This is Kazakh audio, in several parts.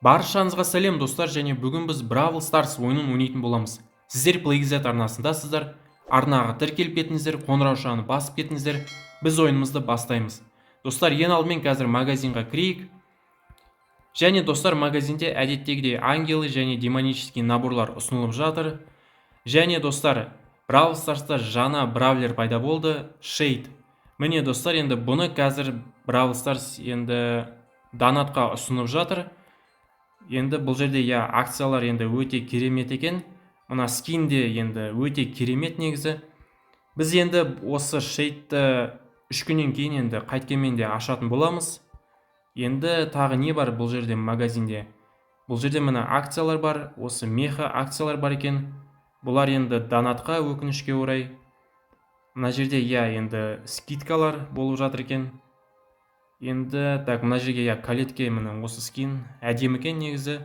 Баршаңызға сәлем, достар, және бүгін біз Бравл Старс ойынын ойнайтын боламыз. Сіздер PlayGZ арнасындасыздар. Арнаға тіркеліп кетіңіздер, қоңыраушаны басып кетіңіздер. Біз ойынымызды бастаймыз. Достар, ең алдымен қазір магазинға кірейік. Және, достар, магазинде әдеттегідей ангелы және демонический наборлар ұсынылып жатыр. Және, достар, Бравл Старста жаңа бравлер пайда болды, Шейд. Міне, достар, енді бұны қазір Бравл Старс енді донатқа ұсынып жатыр. Енді бұл жерде, иә, акциялар енді өте керемет екен. Мына скин де енді өте керемет негізі. Біз енді осы Шейдті 3 күннен кейін енді қайткенмен де ашатын боламыз. Енді тағы не бар бұл жерде магазинде? Бұл жерде мына акциялар бар, осы меха акциялар бар екен. Бұлар енді донатқа, өкінішке орай. Мына жерде, иә, енді скидкалар болып жатыр екен. Енді так, мына жерге, иә, Калетке міне осы скин әдемі екен негізі.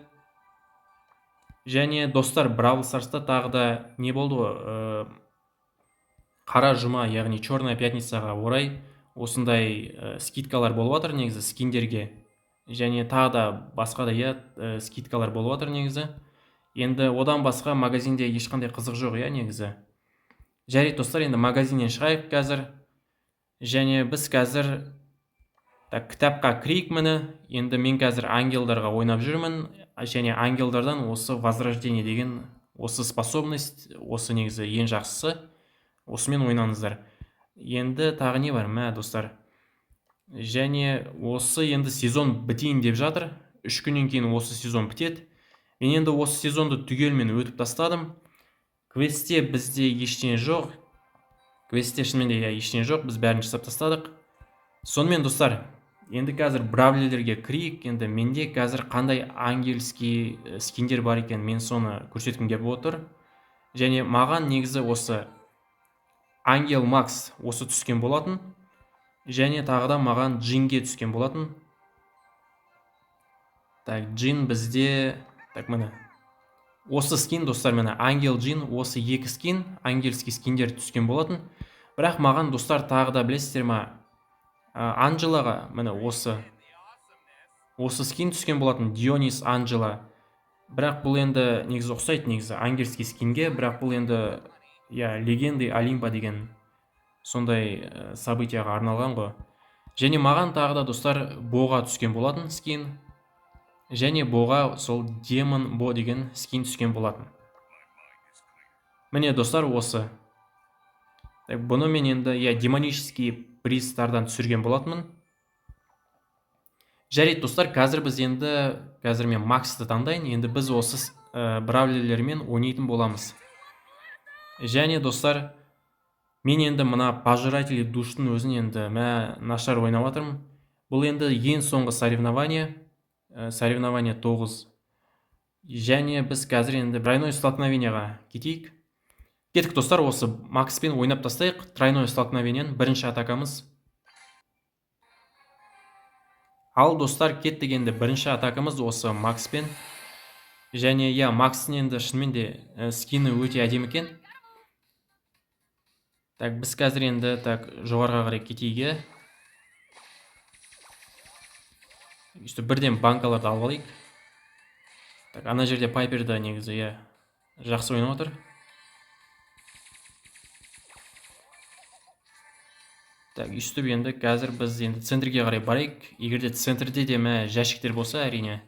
Және, достар, Бравл Старста тағы да не болды ғой? Қара жұма, яғни Черная пятницаға орай осындай скидкалар болып жатыр негізі скиндерге. Және тағы да басқа да, иә, скидкалар болып жатыр негізі. Енді одан басқа магазинде ешқандай қызық жоқ, иә, негізі. Жарайды, достар, енді магазиннен шығайық қазір. Және біз қазір так, кітапқа кірейік міне. Енді мен қазір ангелдарға ойнап жүрмін. Және ангелдардан осы возрождение деген осы способность, осы негізі ең жақсысы. Осымен ойнаңыздар. Енді тағы не бар, мә, достар? Және осы енді сезон бітейін деп жатыр. 3 күннен кейін осы сезон бітеді. Мен енді осы сезонды түгелмен өтіп тастадым. Квестте бізде ештеңе жоқ. Квестте шынымен де, иә, ештеңе жоқ. Біз бәрін жасап тастадық. Сонымен, достар, енді қазір бравлерлерге кірейік. Енді менде қазір қандай ангельский скиндер бар екен, мен соны көрсеткім келіп отыр. Және маған негізі осы Ангел Макс осы түскен болатын. Және тағы да маған Джинге түскен болатын. Так, Джин бізде, так, міне. Осы скин, достар, міне Ангел Джин, осы екі скин, ангельский скиндер түскен болатын. Бірақ маған, достар, тағы да білесіздер ма, Анджелаға міне осы скин түскен болатын, Дионис Анджела. Бірақ бұл енді негізі ұқсайды негізі ангельский скинге, бірақ бұл енді, иә, Легенды Олимпа деген сондай событияға арналған ғой. Және маған тағы да, достар, Боға түскен болатын скин. Және Боға сол Демон Бо деген скин түскен болатын. Міне, достар, осы. Так, бұны мен енді, иә, демонический призтардан түсірген болатынмын. Жарайды, достар, қазір біз енді, қазір мен Максты таңдайын. Енді біз осы бравлерлермен ойнайтын боламыз. Және, достар, мен енді мына пожиратели душтың өзін енді мә нашар ойнап жатырмын. Бұл енді ең соңғы соревнование, соревнование 9. Және біз қазір енді тройной столкновениеға кетейік. Кеттік, достар, осы Макспен ойнап тастайық. Тройной столкновениенің бірінші атакамыз. Ал, достар, кеттік енді бірінші атакамыз осы Макспен. Және, иә, Макстың енді шынымен де скині өте әдемі екен. Так, біз қазір енді, так, жоғарыға қарай кетейік, иә. Өйстіп бірден банкаларды алып алайық. Так, ана жерде Пайпер да негізі, иә, жақсы ойнап отыр. Так, өйстіп енді қазір біз енді центрге қарай барайық. Егер де центрде де мә жәшіктер болса, әрине.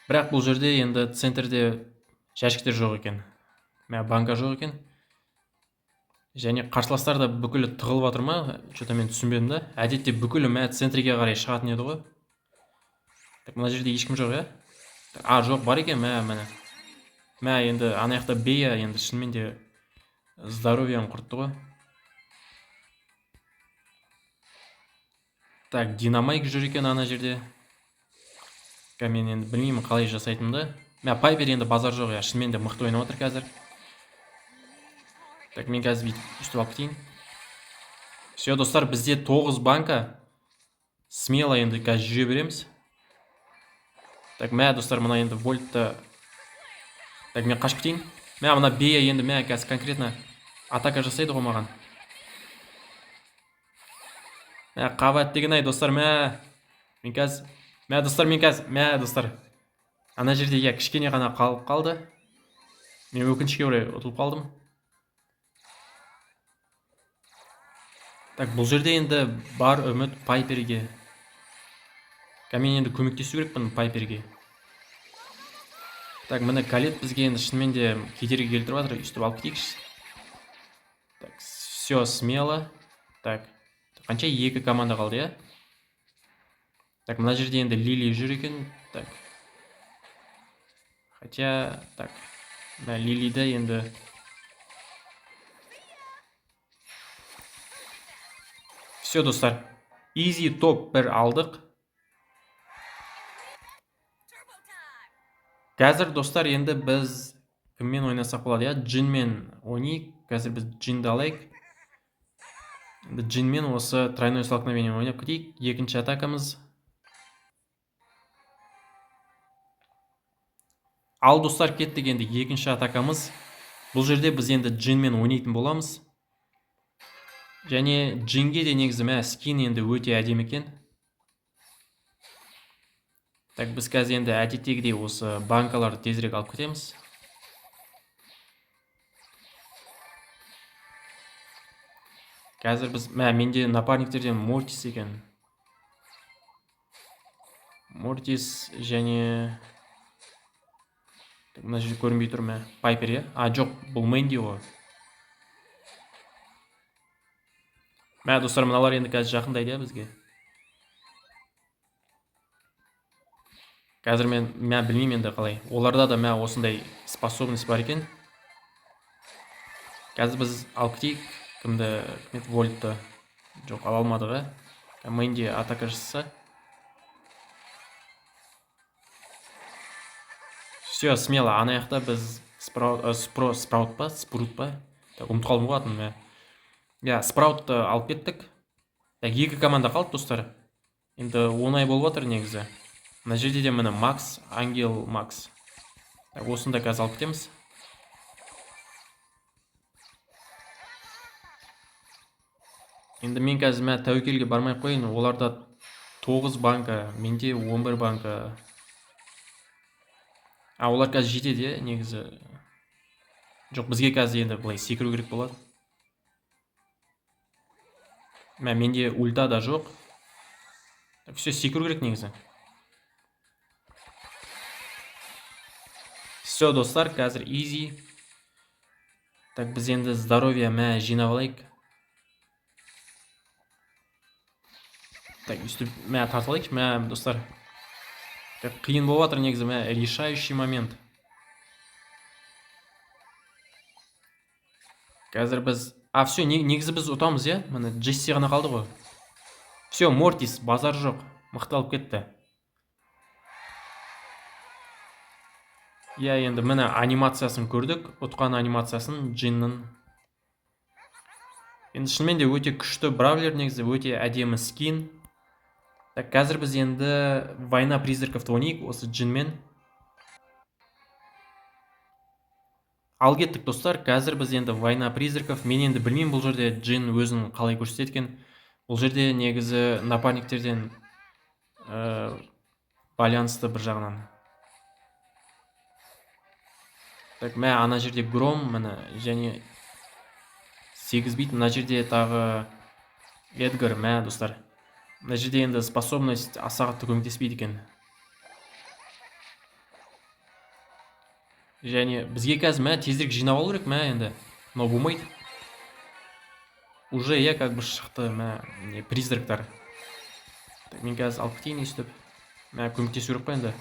Бірақ бұл жерде енді центрде жәшіктер жоқ екен. Мә, банка жоқ екен. Және қарсыластар да бүкілі тығылып жатыр ма? Чё-то мен түсінбедім да. Әдетте бүкілі мә центрге қарай шығатын еді ғой. Так, мына жерде ешкім жоқ, иә? А, жоқ, бар екен, мә, міне. Мә, енді ана жақта Бея енді шынымен де здоровьяны құртты ғой. Так, Динамайк жүр екен ана жерде. Ка, мен енді білмеймін қалай жасайтынымды. Мә, Пайпер енді базар жоқ, иә, шынымен де мықты ойнап отыр қазір. Так, мен қазір бүйтіп үстіп алып кетейін. Все, достар, бізде 9 банка. Смело енді қазір жүре береміз. Так, мә, достар, мына енді вольтты. Так, мен қашып кетейін. Мә, мына Бея енді, мә, қазір конкретно атака жасайды ғой маған. Мә, қабат деген ай, достар, мә. Мен қазір, мә, достар, мен қазір, мә, достар. Ана жерде, иә, кішкене ғана қалып қалды. Мен өкінішке орай ұтылып қалдым. Так, бұл жерде енді бар үміт Пайперге. Мен енді көмектесу керекпін Пайперге. Так, міне Калет бізге енді шынымен де кедергі келтіріп жатыр. Өйстіп алып кетейікші. Так, все смело. Так, қанша? 2 команда қалды, иә? Так, мына жерде енді Лили жүр екен. Так. Хотя, так. Мына Лилиді енді все, достар. Изи топ 1 алдық. Қазір, достар, енді біз кіммен ойнасақ болады, иә? Джинмен ойнайық. Қазір біз Джинді алайық. Енді Джинмен осы тройной столкновение ойнап кетейік. Екінші атакамыз. Ал, достар, кеттік енді екінші атакамыз. Бұл жерде біз енді Джинмен ойнайтын боламыз. Және Джинге де негізі мә скин енді өте әдемі екен. Так, біз қазір енді әдеттегідей осы банкаларды тезірек алып кетеміз. Қазір біз, мә, менде напарниктерден Мортис екен. Мортис және так, мына жерде көрінбей тұр, мә, Пайпер, иә? А, жоқ, бұл Мэнди ғой. Мә, достар, мыналар енді қазір жақындайды, иә, бізге. Қазір мен, мә, білмеймін енді қалай. Оларда да, мә, осындай способность бар екен. Қазір біз алып кетейік. Кімді? Кім еді? Вольтты. Жоқ, ала алмадық, ә? Мэнди атака жасаса. Все, смело. Ана жақта біз Спраут па? Спрут па? Так, ұмытып қалдым ғой атын, мә. Иә, Спраутты алып кеттік. Так, 2 команда қалды, достар. Енді оңай болып жатыр негізі. Мына жерде де міне Макс, Ангел Макс. Так, осыны да қазір алып кетеміз. Енді мен қазір мә тәуекелге бармай ақ қояйын. Оларда 9 банка, менде 11 банка. А, олар қазір жетеді, иә, негізі. Жоқ, бізге қазір енді былай секіру керек болады. Мә, менде ульта да жоқ. Так, все, секіру керек негізі. Все, достар, қазір изи. Так, біз енді здоровье, мә, жинап алайық. Так, өйстіп, мә, тартып алайықшы, мә, достар. Так, қиын болып жатыр негізі, мә, решающий момент. Қазір біз, а, все, негізі біз ұтамыз, иә? Міне, Джесси ғана қалды ғой. Все, Мортис, базар жоқ, мықты алып кетті. Иә, енді міне анимациясын көрдік, ұтқан анимациясын Джиннің. Енді шынымен де өте күшті бравлер негізі, өте әдемі скин. Так, қазір біз енді Война призраковты ойнайық осы Джинмен. Ал кеттік, достар, қазір біз енді Война призраков. Мен енді білмеймін бұл жерде Джин өзін қалай көрсетеді екен. Бұл жерде негізі напарниктерден байланысты бір жағынан. Так, мә, ана жерде Гром, міне, және 8 бит, мына жерде тағы Эдгар, мә, достар. Мына жерде енді способность аса қатты көмектеспейді екен. Және бізге қазір, мә, тезірек жинап алу керек, мә, енді. Мынау болмайды. Уже, иә, как бы шықты, мә, не, призрактар. Так, мен қазір алып кетейін өйстіп. Мә, көмектесу керек қой енді.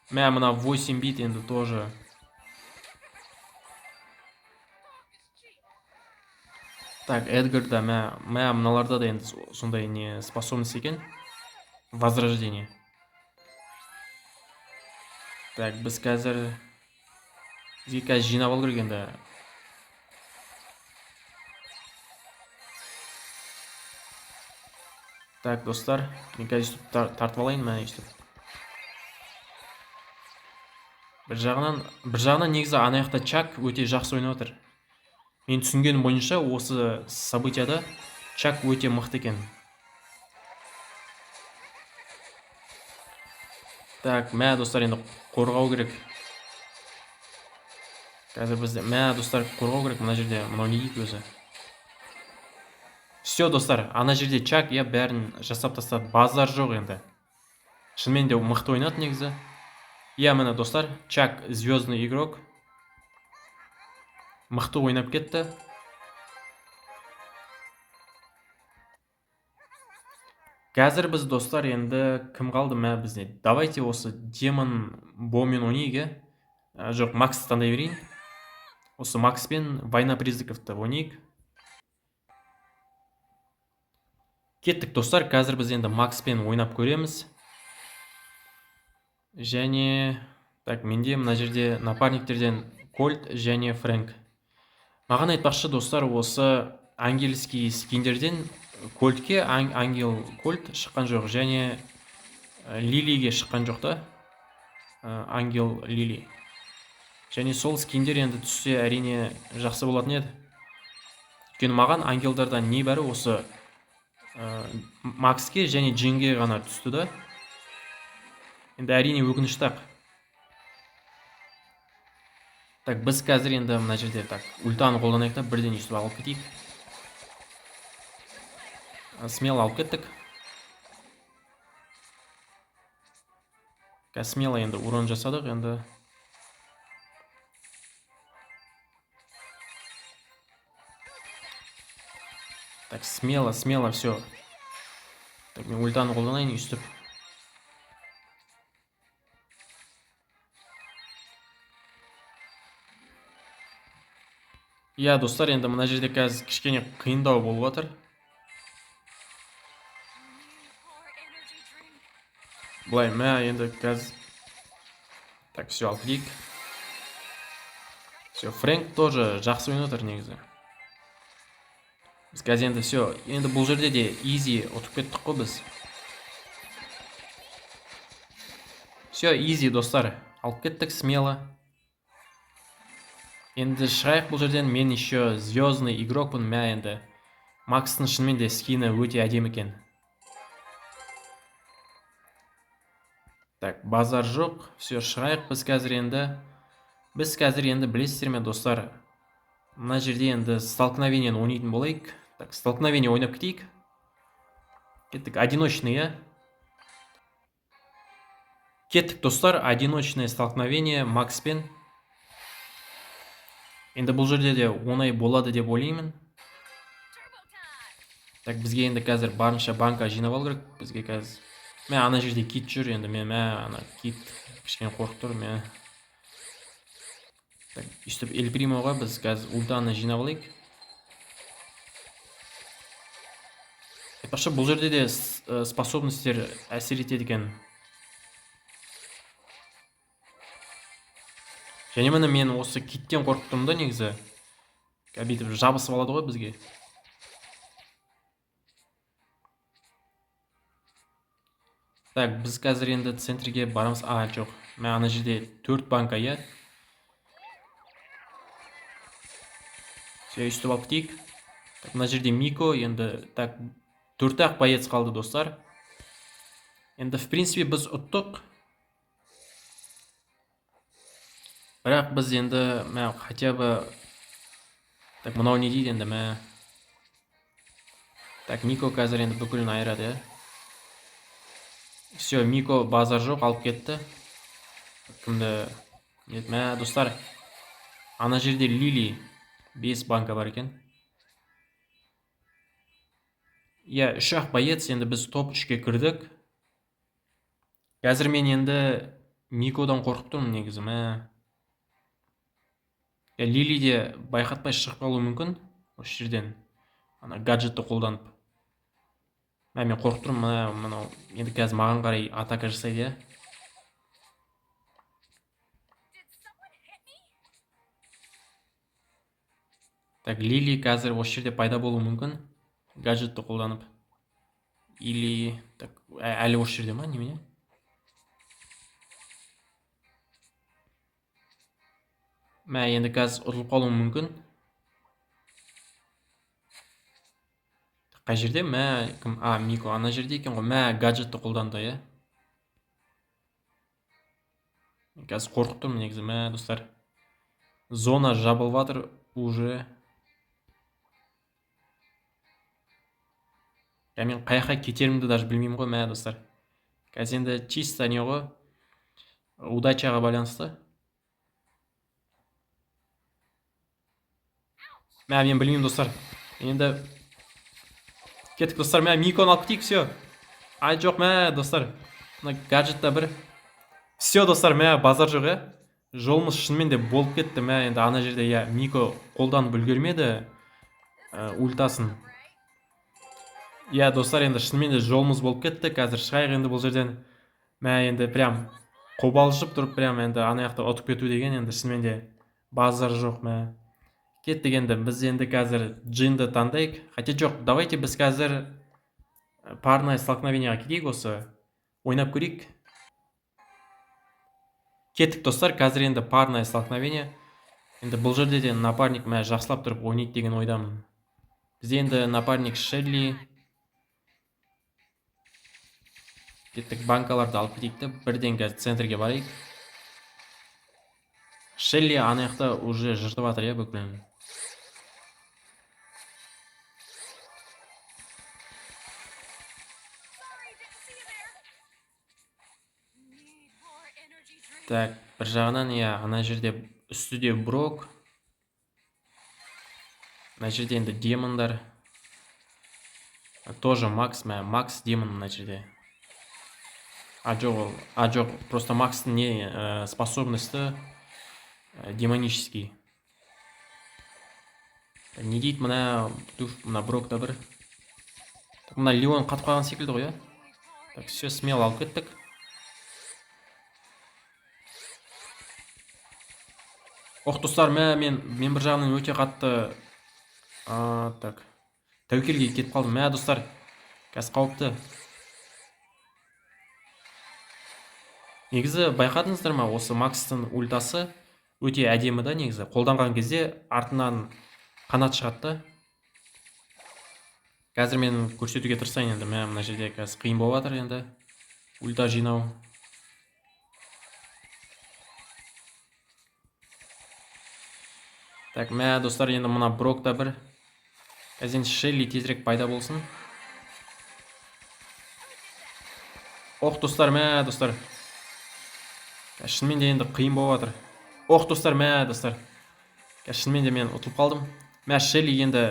Мә, мына 8 бит енді тоже. Так, Эдгарда, мә, мә, мыналарда да енді сондай не способность екен. Возрождение. Так, біз қазір бізге қазір жинап алу керек енді. Так, достар, мен қазір өйстіп тартып алайын, мә, өйстіп. Бір жағынан негізі ана жақта Чак өте жақсы ойнап отыр. Мен түсінгенім бойынша осы событияда Чак өте мықты екен. Так, мә, достар, енді қорғау керек. Қазір бізде, мә, достар, қорғау керек мына жерде. Мынау не дейді өзі? Все, достар, ана жерде Чак, иә, бәрін жасап тастады. Базар жоқ енді. Шынымен де мықты ойнады негізі. Иә, міне, достар, Чак звездный игрок. Мықты ойнап кетті. Қазір біз, достар, енді кім қалды мә бізде? Давайте осы демон Бомен ойнайық, иә? Жоқ, Максты таңдай берейін. Осы Макспен Война призраковты ойнайық. Кеттік, достар, қазір біз енді Макспен ойнап көреміз. Және так, менде мына жерде напарниктерден Кольт және Фрэнк. Маған айтпақшы, достар, осы ангельский скиндерден Кольтке ангел Кольт шыққан жоқ, және Лилиге шыққан жоқ та. Ангел Лили. Және сол скиндер енді түссе әрине жақсы болатын еді. Өйткені маған ангелдардан небәрі осы Макске және Джинге ғана түсті да. Енді әрине өкінішті-ақ. Так, біз қазір енді мына жерде так, ультаны қолданайық та бірден өйстіп алып кетейік. Смело алып кеттік. Қазір смело енді урон жасадық енді. Так, смело, смело, все. Так, мен ультаны қолданайын өйстіп. Иә, достар, енді мына жерде қазір кішкене қиындау болып жатыр. Былай, мә, енді қазір. Так, все, алып кетейік. Все, Фрэнк тоже жақсы ойнап отыр негізі. Біз қазір енді все, енді бұл жерде де изи ұтып кеттік қой біз. Все, изи, достар. Алып кеттік смело. Енді шығайық бұл жерден. Мен еще звездный игрокпын, мә енді. Макстың шынымен де скині өте әдемі екен. Так, базар жоқ. Все, шығайық біз қазір енді. Біз қазір енді білесіздер ме, достар? Мына жерде енді столкновениені ойнайтын болайық. Так, столкновение ойнап кетейік. Кеттік, одиночный, иә? Кеттік, достар, одиночное столкновение Макспен. Енді бұл жерде де оңай болады деп ойлаймын. Так, бізге енді қазір барынша банка жинап алу керек. Бізге қазір мә, ана жерде кит жүр енді, мен мә, ана кит кішкене қорқып тұр, мә. Так, өйстіп Эль Примоға біз қазір ультаны жинап алайық. Айтпақшы, бұл жерде де способностьтер әсер етеді екен. Және міне мен осы киттен қорқып тұрмын да негізі. Бүйтіп жабысып алады ғой бізге. Так, біз қазір енді центрге барамыз. А, жоқ. Мә, ана жерде 4 банка, иә? Все, өйстіп алып кетейік. Так, мына жерде Мико, енді, так, 4-ақ боец қалды, достар. Енді, в принципе, біз ұттық. Бірақ біз енді, мә, хотя бы... Так, мынау не дейді енді, мә. Так, Мико қазір енді бүкілін айырады, иә? Все, Мико базар жоқ, алып кетті. Кімді? Нет, мә, достар. Ана жерде Лили 5 банка бар екен. Иә, 3-ақ боец, енді біз топ 3-ке кірдік. Қазір мен енді Микодан қорқып тұрмын негізі, мә. Лили де байқатпай шығып қалуы мүмкін осы жерден. Ана гаджетті қолданып. Мә, мен қорқып тұрмын, мына, мынау енді қазір маған қарай атака жасайды, иә. Так, Лили қазір осы жерде пайда болуы мүмкін. Гаджетті қолданып. Или, так, әлі осы жерде ма, немене? Мә, енді қазір ұтылып қалуым мүмкін. Қай жерде? Мә, кім? А, Мико ана жерде екен ғой. Мә, гаджетті қолданды, иә. Қазір қорқып тұрмын негізі, мә, достар. Зона жабылып жатыр уже. Я мен қай жаққа кетерімді даже білмеймін ғой, мә, достар. Қазір енді чисто не ғой, удачаға байланысты. Мә, мен білмеймін, достар. Енді кеттік, достар, мә, Миконы алып кетейік, все. Ай, жоқ, мә, достар. Мына гаджетта бір. Все, достар, мә, базар жоқ, иә. Жолымыз шынымен де болып кетті, мә, енді ана жерде, иә, Мико қолданып үлгермеді, ультасын. Иә, достар, енді шынымен де жолымыз болып кетті. Қазір шығайық енді бұл жерден. Мә, енді прям қобалжып тұрып, прям енді ана жақта ұтып кету деген енді шынымен де базар жоқ, мә. Кеттік енді, біз енді қазір джинді таңдайық. Хотя жоқ, давайте біз қазір парное столкновениеға кетейік, осы ойнап көрейік. Кеттік, достар, қазір енді парное столкновение. Енді бұл жерде де напарник, мә, жақсылап тұрып ойнайды деген ойдамын. Бізде енді напарник Шелли. Кеттік, банкаларды алып кетейік те, бірден қазір центрге барайық. Шелли ана жақта уже жыртып жатыр, иә, бүкілін. Так, бір жағынан, иә, ана жерде үстіде Брок. Мына жерде енді демондар. Тоже Макс, мә, Макс демон мына жерде. А, жоқ, ол, а, жоқ, просто Макстың не, способности, демонический. Не дейді мына, туф, мына Брок та бір. Так, мына Леон қатып қалған секілді ғой, иә? Так, все, смело алып кеттік. Ох, достар, мә, мен бір жағынан өте қатты, так, тәуекелге кетіп қалдым. Мә, достар, қазір қауіпті. Негізі байқадыңыздар ма, осы Макстың ультасы өте әдемі да негізі. Қолданған кезде артынан қанат шығады да. Қазір мен көрсетуге тырысайын енді. Мә, мына жерде қазір қиын болып жатыр енді ульта жинау. Так, мә, достар, енді мына Брок та бір. Қазір енді Шелли тезірек пайда болсын. Ох, достар, мә, достар. Қазір шынымен де енді қиын болып жатыр. Ох, достар, мә, достар. Қазір шынымен де мен ұтылып қалдым. Мә, Шелли енді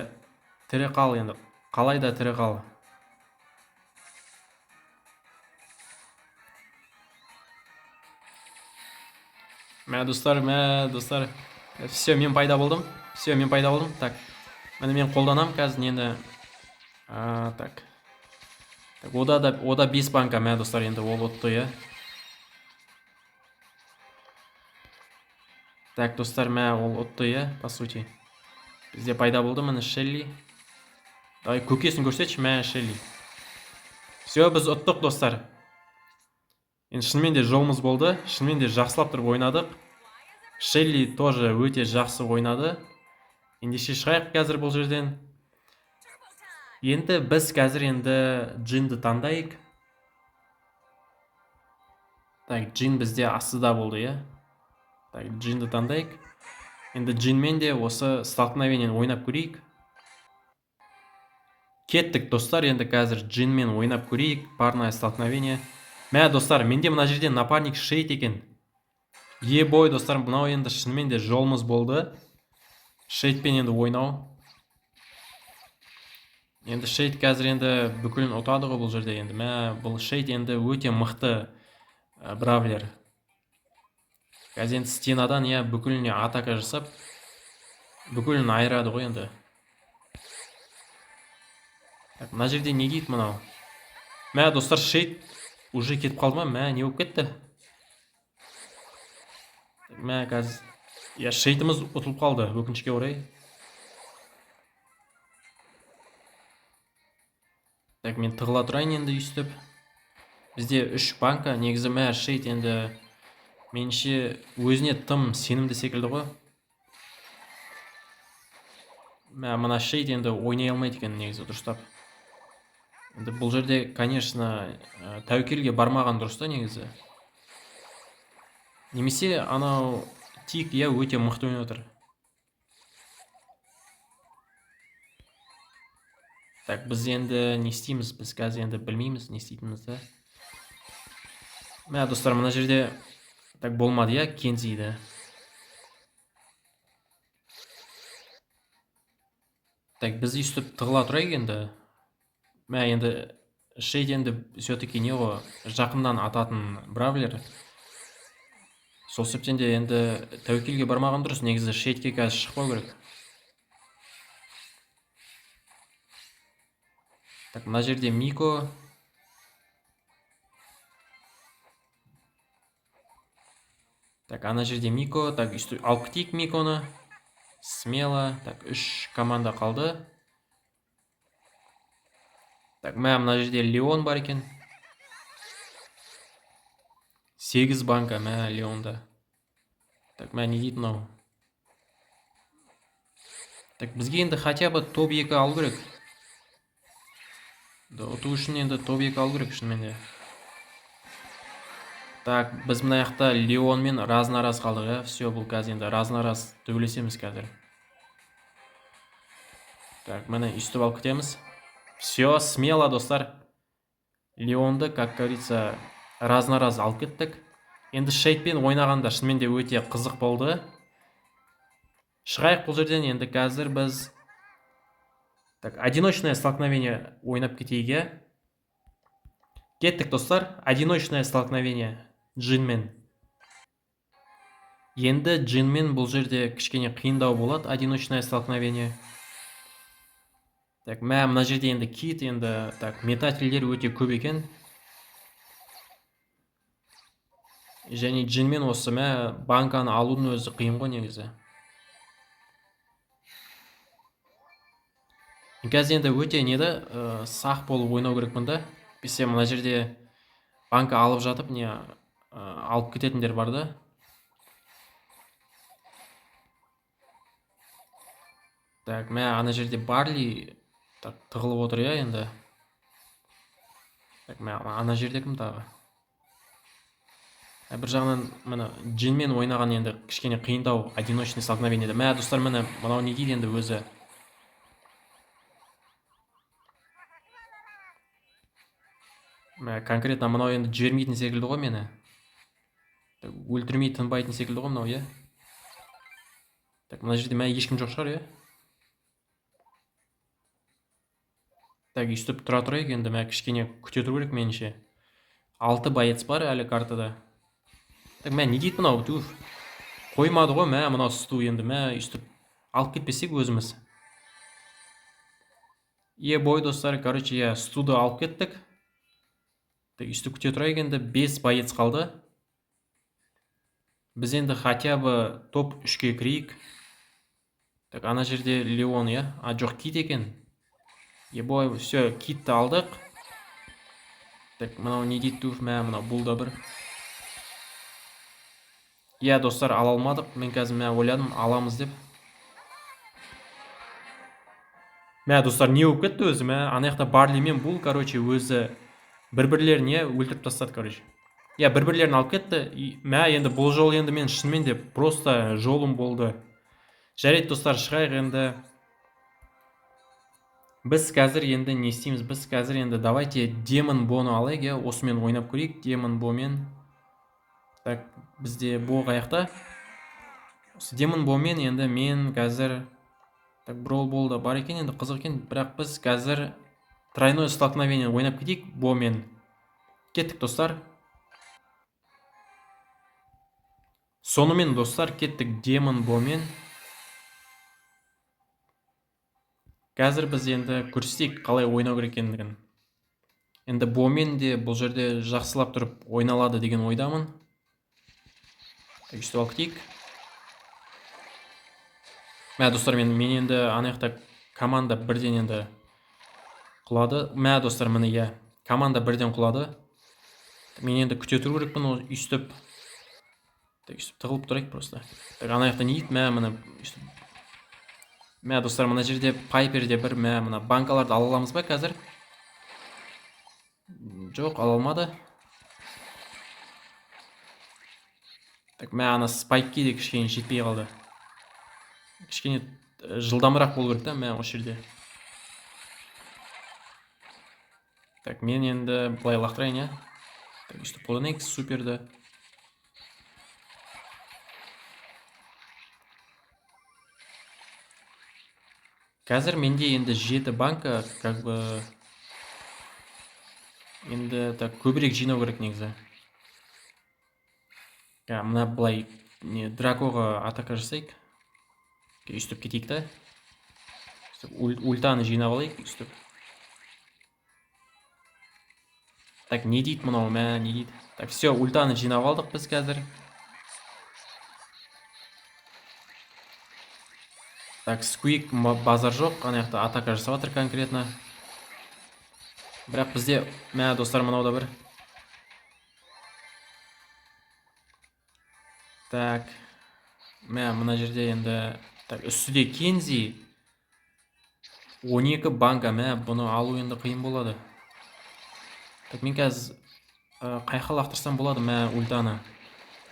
тірі қал енді. Қалай да тірі қал. Мә, достар, мә, достар. Все, мен пайда болдым. Все, мен пайда болдым. Так. Міне мен қолданам қазір нені. Так. Так, ода 5 банка, мә, достар, енді ол ұтты, иә. Так, достар, мә, ол ұтты, иә, по сути. Бізде пайда болды, міне Шелли. Давай, көкесін көрсетші, мә, Шелли. Все, біз ұттық, достар. Енді шынымен де жолымыз болды. Шынымен де жақсылап тұрып ойнадық. Шелли тоже өте жақсы ойнады. Ендеше шығайық қазір бұл жерден. Енді біз қазір енді джинді таңдайық. Так, джин бізде астыда болды, иә. Так, джинді таңдайық. Енді джинмен де осы столкновениені ойнап көрейік. Кеттік, достар, енді қазір джинмен ойнап көрейік. Парное столкновение. Мә, достар, менде мына жерде напарник Шейд екен. Ебой, достар, мынау енді шынымен де жолымыз болды. Шейдпен енді ойнау. Енді Шейд қазір енді бүкілін ұтады ғой бұл жерде енді. Мә, бұл Шейд енді өте мықты, бравлер. Қазір енді стенадан, иә, бүкіліне атака жасап, бүкілін айырады ғой енді. Так, мына жерде не дейді мынау? Мә, достар, Шейд уже кетіп қалды ма? Мә, не болып кетті? Мә, қазір, иә, Шейдіміз ұтылып қалды, өкінішке орай. Так, мен тығыла тұрайын енді өйстіп. Бізде 3 банка, негізі, мә, Шейд енді меніңше өзіне тым сенімді секілді ғой. Мә, мына Шейд енді ойнай алмайды екен негізі дұрыстап. Енді бұл жерде, конечно, тәуекелге бармаған дұрыс та негізі. Немесе анау Тик, иә, өте мықты ойнап отыр. Так, біз енді не істейміз? Біз қазір енді білмейміз не істейтінімізді. Мә, достар, мына жерде так болмады, иә, Кензиді. Так, біз өйстіп тығыла тұрайық енді. Мә, енді Шейд енді все-таки не ғой, жақыннан ататын бравлер. Сол себептен де енді тәуекелге бармаған дұрыс. Негізі Шейдке қазір шықпау керек. Так, мына жерде Мико. Так, ана жерде Мико. Так, өйстіп алып кетейік Миконы. Смело. Так, 3 команда қалды. Так, мә, мына жерде Леон бар екен. 8 банка, мә, Леонда. Так, мә, не дейді мынау? Так, бізге енді хотя бы топ 2 алу керек. Да, ұту үшін енді топ 2 алу керек шынымен де. Так, біз мына жақта Леонмен раз на раз қалдық, иә. Все, бұл қазір енді раз на раз төбелесеміз қазір. Так, міне өйстіп алып кетеміз. Все, смело, достар. Леонды, как говорится, раз на раз алып кеттік. Енді Шейдпен ойнағанда шынымен де өте қызық болды. Шығайық бұл жерден. Енді қазір біз так, одиночное столкновение ойнап кетейік, иә. Кеттік, достар. Одиночное столкновение Джинмен. Енді Джинмен бұл жерде кішкене қиындау болады одиночное столкновение. Так, мә, мына жерде енді Кит, енді так, метательдер өте көп екен. Және Джинмен осы, мә, банканы алудың өзі қиын ғой негізі. Қазір енді өте неді, сақ болып ойнау керек бұнда. Бесе мына жерде банка алып жатып, не, алып кететіндер бар да. Так, мә, ана жерде Барли так тығылып отыр, иә, енді. Так, мә, ана жерде кім тағы? Бір жағынан міне Джинмен ойнаған енді кішкене қиындау одиночный столкновениеде. Мә, достар, міне мынау не дейді енді өзі? Мә, конкретно мынау енді жібермейтін секілді ғой мені. Так, өлтірмей тынбайтын секілді ғой мынау, иә? Так, мына жерде мә ешкім жоқ шығар, иә? Так, өйстіп тұра тұрайық енді, мә, кішкене күте тұру керек меніңше. 6 боец бар әлі картада. Так, мә, не дейді мынау? Туф. Қоймады ғой, мә, мынау Сту енді, мә, өйстіп алып кетпесек өзіміз. Е, бой, достар, короче, иә, Студы алып кеттік. Так, өйстіп күте тұрайық енді, 5 боец қалды. Біз енді хотя бы топ 3-ке кірейік. Так, ана жерде Леон, иә? А, жоқ, Кит екен. Ебой, все, Китті алдық. Так, мынау не дейді, туф, мә, мынау бұл да бір. Иә, достар, ала алмадық. Мен қазір, мә, ойладым, аламыз деп. Мә, достар, не болып кетті өзі, мә? Ана жақта Барли мен бұл, короче, өзі бір-бірлерін, иә, өлтіріп тастады, короче. Иә, бір-бірлерін алып кетті. И, мә, енді бұл жол енді мен шынымен де просто жолым болды. Жарайды, достар, шығайық енді. Біз қазір енді не істейміз? Біз қазір енді давайте Демон Боны алайық, иә, осымен ойнап көрейік, Демон Бомен. Так, бізде Бо қаяқта? Осы Демон Бомен енді мен қазір так, Брол Бол да бар екен, енді қызық екен, бірақ біз қазір тройное столкновение ойнап кетейік Бомен. Кеттік, достар. Сонымен, достар, кеттік Демон Бомен. Қазір біз енді көрсетейік қалай ойнау керек екендігін. Енді Бомен де бұл жерде жақсылап тұрып ойналады деген ойдамын. Так, өйстіп алып кетейік. Мә, достар, мен енді ана жақта команда бірден енді құлады. Мә, достар, міне, иә, команда бірден құлады. Мен енді күте тұру керекпін ол өйстіп. Так, өйстіп тығылып тұрайық просто. Так, ана жақта не дейді? Мә, міне өйстіп. Мә, достар, мына жерде Пайперде бір, мә, мына банкаларды ала аламыз ба қазір? Жоқ, ала алмады. Так, мә, ана спайкке де кішкене жетпей қалды. Кішкене жылдамырақ болу керек та, мә, осы жерде. Так, мен енді былай лақтырайын, иә. Так, өйстіп қолданайық суперді. Қазір менде енді 7 банка, как бы енді так көбірек жинау керек негізі. Ja, мына былай не Дракоға атака жасайық. Өйстіп кетейік та. Өйстіп ультаны жинап алайық, өйстіп. Так, не дейді мынау, мә, не дейді? Так, все, ультаны жинап алдық біз қазір. Так, Сквик базар жоқ, ана жақта атака жасап жатыр конкретно. Бірақ бізде, мә, достар, мынау да бір. Так, мә, мына жерде енді, так, үстіде Кензи. 12 банка, мә, бұны алу енді қиын болады. Так, мен қазір қай жаққа лақтырсам болады, мә, ультаны.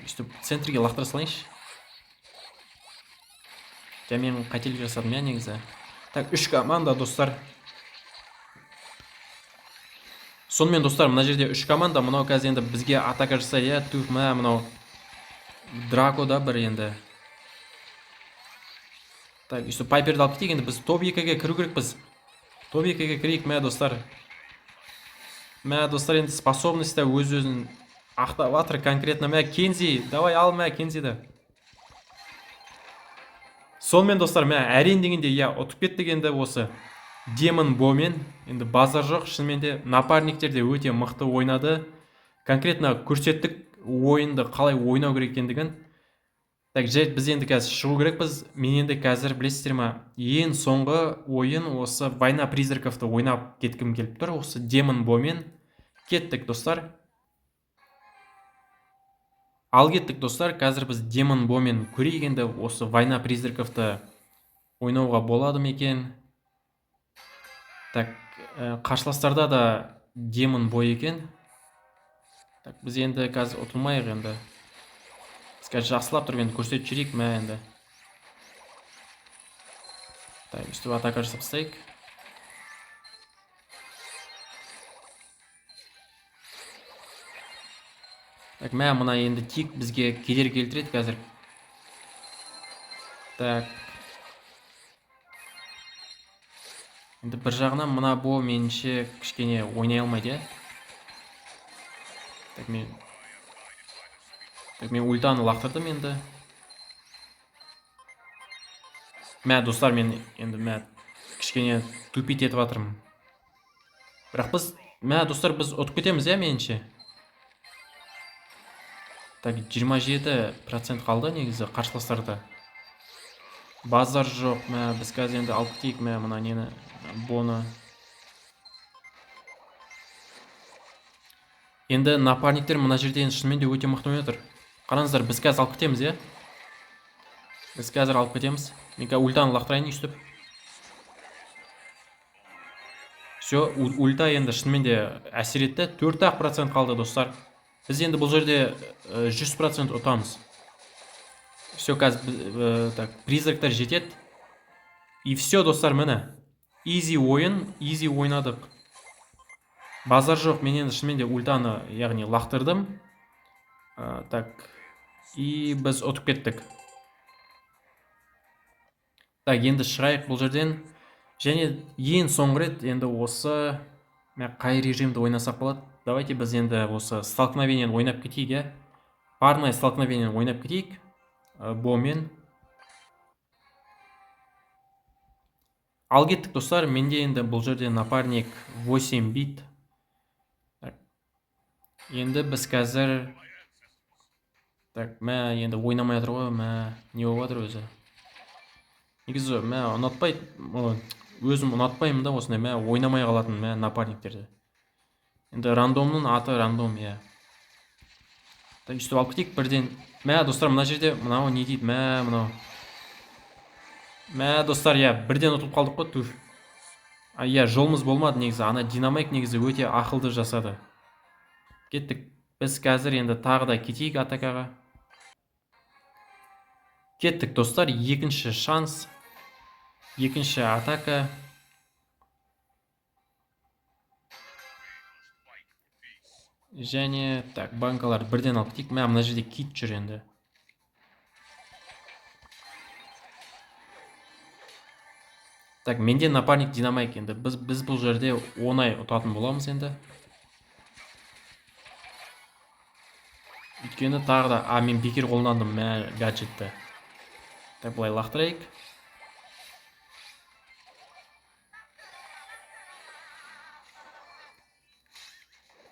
Өйстіп центрге лақтыра салайыншы. Жа, мен қателік жасадым, иә, негізі. Так, 3 команда, достар. Сонымен, достар, мына жерде 3 команда. Мынау қазір енді бізге атака жасайды, иә, туф, мә, мынау Драко да бір енді. Так, өйстіп Пайперді алып кетейік енді, біз топ 2-ге кіру керекпіз. Топ 2-ге кірейік, мә, достар. Мә, достар, енді способность та өз-өзін ақтап жатыр конкретно. Мә, Кензи, давай ал, мә, Кензиді. Сонымен, достар, мә, әрең дегенде, иә, ұтып кеттік енді осы Демон Бомен. Енді базар жоқ, шынымен де напарниктер де өте мықты ойнады. Конкретно көрсеттік ойынды қалай ойнау керек екендігін. Так, жарайды, біз енді қазір шығу керекпіз. Мен енді қазір, білесіздер ма, ең соңғы ойын осы Война призраковты ойнап кеткім келіп тұр. Осы Демон Бомен. Кеттік, достар. Ал кеттік, достар, қазір біз Демон Бомен көрейік енді осы Война призраковты ойнауға болады ма екен. Так, қарсыластарда да Демон Бо екен. Так, біз енді қазір ұтылмайық енді. Біз қазір жақсылап тұрып енді көрсетіп жіберейік, мә енді. Так, өйстіп атака жасап тастайық. Так, мә, мына енді тик бізге кедергі келтіреді қазір. Так. Енді бір жағынан мына Бо меніңше кішкене ойнай алмайды, иә? Так, мен ультаны лақтырдым енді. Мә, достар, мен енді, мә, кішкене тупить етіп жатырмын. Бірақ біз, мә, достар, біз ұтып кетеміз, иә, меніңше. Так, 27% қалды негізі қарсыластарда. Базар жоқ, мә, біз қазір енді алып кетейік, мә, мына нені, Боны. Енді напарниктер мына жерде енді шынымен де өте мықты ойнап жатыр. Қараңыздар, біз қазір алып кетеміз, иә? Біз қазір алып кетеміз. Мен қазір ультаны лақтырайын өйстіп. Все, ульта енді шынымен де әсер етті. Төрт ақ процент қалды, достар. Біз енді бұл жерде 100% ұтамыз. Все, қазір так, призрактар жетеді. И все, достар, міне. Изи ойын, изи ойнадық. Базар жоқ, мен енді шынымен де ультаны, яғни лақтырдым. Так, и біз ұтып кеттік. Так, енді шығайық бұл жерден. Және ең соңғы рет енді осы, мә, қай режимді ойнасақ болады? Давайте біз енді осы столкновениені ойнап кетейік, иә? Парное столкновениені ойнап кетейік. Бомен. Ал кеттік, достар. Менде енді бұл жерде напарник 8 бит. Так. Енді біз қазір Так, мә, енді ойнамай жатыр ғой, мә, не болып жатыр өзі? Негізі, мә, ұнатпайды, өзім ұнатпаймын да осындай, мә, ойнамай қалатын, мә, напарниктерді. Енді рандомның аты рандом, иә. Так, өйстіп алып кетейік бірден. Мә, достар, мына жерде мынау не дейді, мә, мынау. Мә, достар, иә, бірден ұтылып қалдық қой, туф. А, иә, жолымыз болмады негізі. Ана Динамайк негізі өте ақылды жасады. Кеттік. Біз қазір енді тағы да кетейік атакаға. Кеттік, достар, екінші шанс, екінші атака. Және так, банкаларды бірден алып кетейік. Мә, мына жерде кит жүр енді. Так, менде напарник Динамайк енді. Біз бұл жерде оңай ұтатын боламыз енді. Өйткені тағы да, мен бекер қолдандым, мә, гаджетті. Так, былай лақтырайық.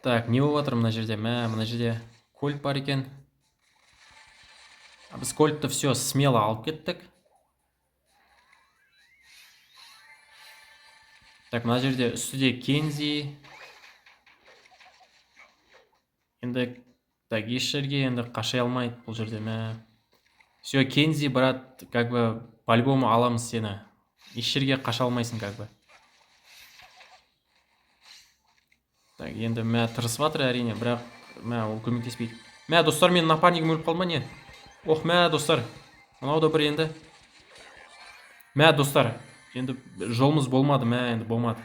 Так, не болып жатыр мына жерде? Мә, мына жерде кольт бар екен. Біз кольтты все смело алып кеттік. Так, мына жерде үстіде Кензи. Енді, так, еш жерге енді қаша алмайды бұл жерде, мә. Все, Кензи, брат, как бы по-любому аламыз сені. Еш жерге қаша алмайсың, как бы. Так, енді мә тырысып жатыр әрине, бірақ мә ол көмектеспейді. Мә, достар, менің напарнигім өліп қалды ма не? Ох, мә, достар. Мынау да бір енді. Мә, достар, енді жолымыз болмады, мә, енді болмады.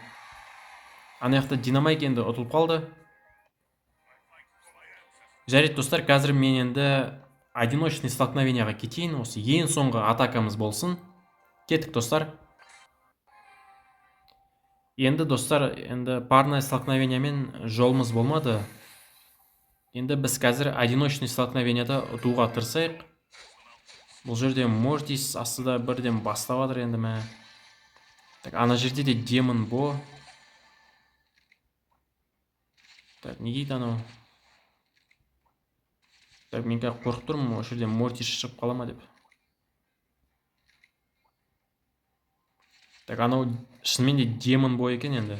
Ана жақта Динамайк енді ұтылып қалды. Жарайды, достар, қазір мен енді одиночный столкновениеға кетейін. Осы ең соңғы атакамыз болсын. Кеттік, достар. Енді, достар, енді парное столкновениемен жолымыз болмады. Енді біз қазір одиночный столкновениеда ұтуға тырысайық. Бұл жерде Мортис астыда бірден бастап жатыр енді, мә. Так, ана жерде де демон бо. Так, не дейді анау? Так, мен қазір қорқып тұрмын, осы жерде Мортис шығып қала ма деп. Так, анау шынымен де демон бой екен енді.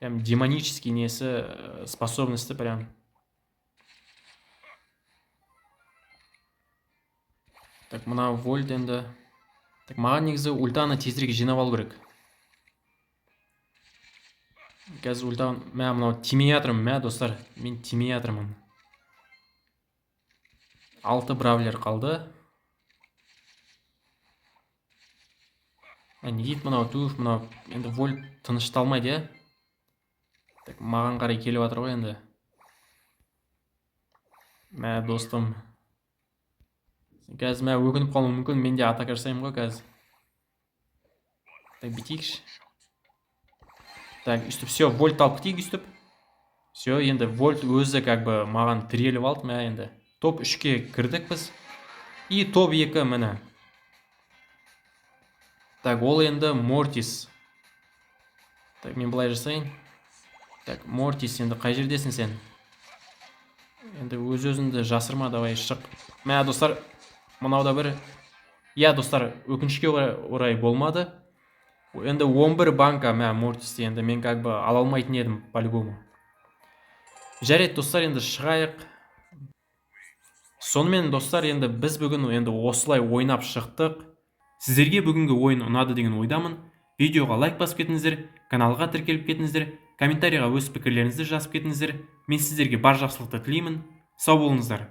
Прям демонический несі, способности прям. Так, мына вольт енді. Так, маған негізі ультаны тезірек жинап алу керек. Қазір ульта, мә, мынау тимей жатырмын, мә, достар, мен тимей жатырмын. 6 бравлер қалды. Не дейді мынау, туф, мынау енді вольт тынышталмайды, иә? Так, маған қарай келіп жатыр ғой енді. Мә, достым. Қазір мә өкініп қалуым мүмкін, мен де атака жасаймын ғой қазір. Так, бүйтейікші. Так, өйстіп, все, вольт алып кетейік өйстіп. Все, енді вольт өзі как бы маған тіреліп алды, мә енді. Топ 3-ке кірдік біз. И топ 2 міне. Так, ол енді Мортис. Так, мен былай жасайын. Так, Мортис, енді қай жердесің сен? Енді өз-өзіңді жасырма, давай шық. Мә, достар, мынау да бір. Иә, достар, өкінішке орай болмады. Енді 11 банка, мә, Мортисті енді мен как бы ала алмайтын едім по-любому. Жарайды, достар, енді шығайық. Сонымен, достар, енді біз бүгін енді осылай ойнап шықтық. Сіздерге бүгінгі ойын ұнады деген ойдамын. Видеоға лайк басып кетіңіздер, каналға тіркеліп кетіңіздер, комментарийға өз пікірлеріңізді жазып кетіңіздер. Мен сіздерге бар жақсылықты тілеймін. Сау болыңыздар.